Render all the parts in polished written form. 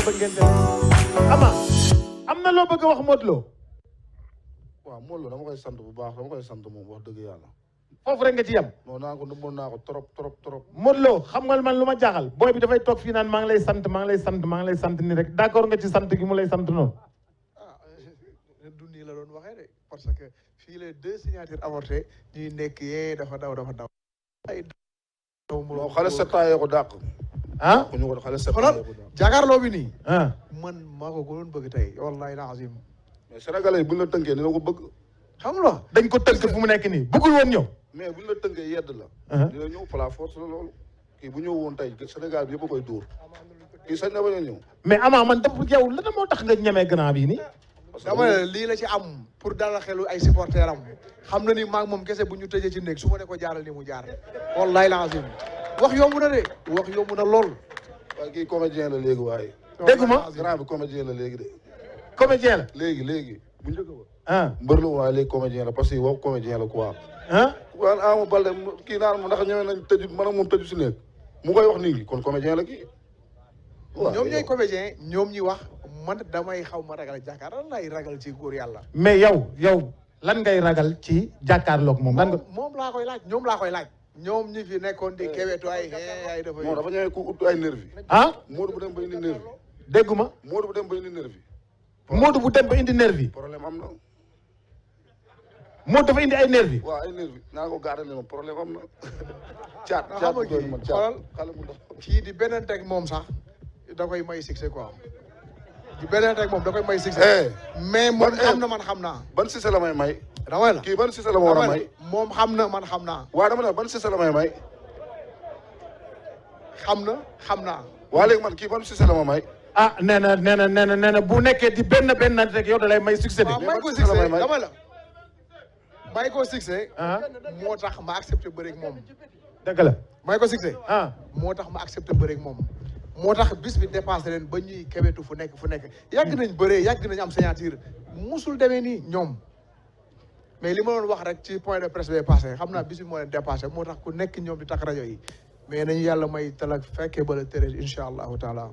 ba ngeen dem Ama am na loo bëgg a wax Modou Lo. waaw Modou Lo dama koy sant bu baax dama koy sant moom wax dëgg yàlla. foofu rek nga ci yem. non mën naa ko trop. Modou Lo xam nga man lu ma jaaxal booy bi dafay toog fii naan maa ngi lay sant maa ngi lay sant maa ngi lay sant nii rek d'accord nga ci sant gi mu lay sant noonu. du nii la doon waxee de parce que fii les 2 signatures avorté ñuy nekk yee dafa daw. ay non xale 7 ans yoo ko dàq. ah ku ñu ko xale 7 ans xoolal yoo ko dàq. jàkkaarloo bi nii. man maa ko gënoon bëgg tey wallahi azim. mais sénégalais yi bu ñu la tënkee dina ko bëgg. xam nga dañ ko tënk fu mu nekk nii bëggul woon ñëw. mais bu ñu la tënkee yedd la. dina ñëw par la force la loolu. kii bu ñëw woon tey Sénégal bi yëpp a koy dóor. kii sañ na bañ a ñëw. mais Ama man def yow lan moo tax nga ñemee grand bii nii. dama ne lii la ci am pour dalal xelu ay supporters am xam na ni maag moom kese bu ñu tëjee ci néeg su ma ne ko jaaral ni mu jaar wallahi lazim wax yomb na de wax yomb na lool. waaye kii comédien la léegi waaye. dégguma grand bi comédien la léegi de. comédien la. léegi bu njëkk ba. mbër la waaye léegi comédien la parce que wax comédien la quoi. waaw Ama Baldé kii naan ma ndax ñëwee nañ tëju man ak moom tëju si néeg mu koy wax nii kon comédien la kii. waaw ñoom ñooy comédien ñoom ñi wax man damay xaw ma ragal jàkkaarloo lay ragal ci góor yàlla. mais yow lan ngay ragal ci jàkkaarloog moom lan nga. moom laa koy laaj ñoom laa koy laaj. ñoom ñi fi nekkoon di kewetu ay dafa. non dafa ñëwee ku ut ay nervi. Modou bu dem ba indi nervi. dégguma. Modou bu dem ba indi nervi. Modou bu dem ba indi nervi. problème am na. Modou dafa indi ay nervi. waaw ay nervi naa ko gardé moom problème am na. caat xam nga doy man caat xale mu ndaw. kii di beneen teg moom sax da koy may succès quoi. di beneen teg moom da koy may succès. mais moom xam na man xam naa. ban succès la may may. damay la kii ban succès la ma war a may. moom xam na man xam naa. waaw dama ne ban succès la may may. xam naa. waa léegi man kii ban succès la ma may. nee na bu nekkee di benn rek yow da lay may succès de. waaw may ko succès dama la. may ko succès. moo tax ma accepté bëreeg moom. dëgg la. may ko succès. moo tax ma accepté bëreeg moom. moo tax bis bi dépassé leen ba ñuy kebetu fu nekk. yàgg nañ bëree yàgg nañ am signature musul demee nii ñoom. mais li ma doon wax rek ci point de presse bi passé xam naa bis bi moo leen dépassé moo tax ku nekk ñoom di takk rajo yi. mais nañu yàlla may talak fekkee ba la tëree incha allahu taala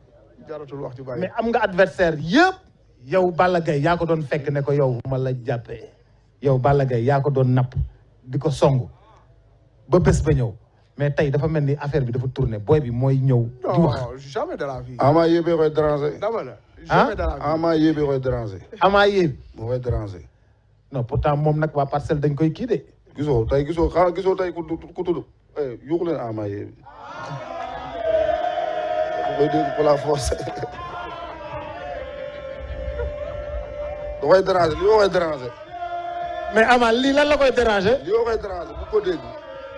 jaratul wax ci bàyyi. mais am nga adversaire yëpp. yow Balla Gaye yaa ko doon fekk ne ko yow ma la jàppee. yow Balla Gaye yaa ko doon napp di ko song ba bés ba ñëw mais tey dafa mel ni affaire bi dafa tourné booy bi mooy ñëw. di wax non jamais de la vie. Ama yéebee koy déranger. dama la jamais de la vie. Ama yéebee koy déranger. Ama yéeb. moo koy déranger. non pourtant moom nag waa parcelle dañ koy kii de. gisoo tey ku tudd yuuxu leen Ama yéeb. da koy dégg pour la force. da koy déranger li koy déranger. mais Ama lii lan la koy déranger. li koy déranger bu ko dégg.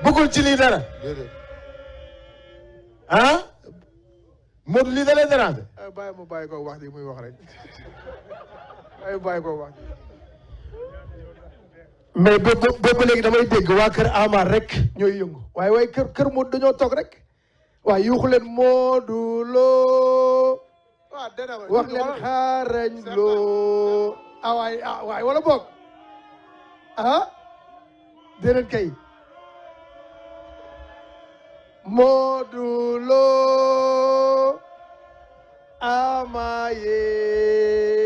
bëggul ci lii dara. déedéet. Modou lii da lay déranger. bàyyi ma bàyyi ko wax ji muy wax rek bàyyi ko wax ji. mais boobu léegi damay dégg waa kër Ama rek ñooy yëngu waaye kër Modou dañoo toog rek waaye yuuxu leen Modou Lo wax leen xaarañ Lo waay wala boog déedéet kay Modou Lo Ama ye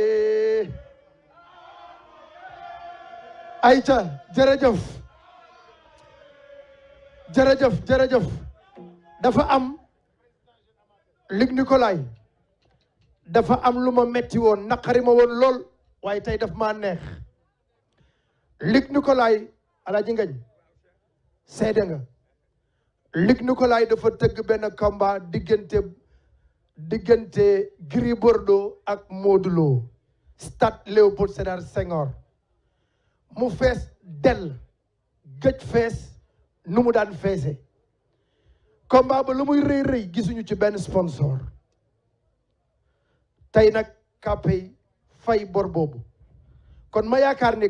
ayca jërëjëf dafa am Luc Nicolaï dafa am lu ma metti woon naqari ma woon lool waaye tey daf maa neex Luc Nicolaï Alaaji Ngañ seede nga Luc Nicolaï dafa tëgg benn combat diggante Gris Bordeaux ak Modou Lo stade Léopold Sédar Senghor mu fees del gëj fees nu mu daan feese combat ba lu muy rëy gisuñu ci benn sponsor tey nag kàppay fay bor boobu kon ma yaakaar ni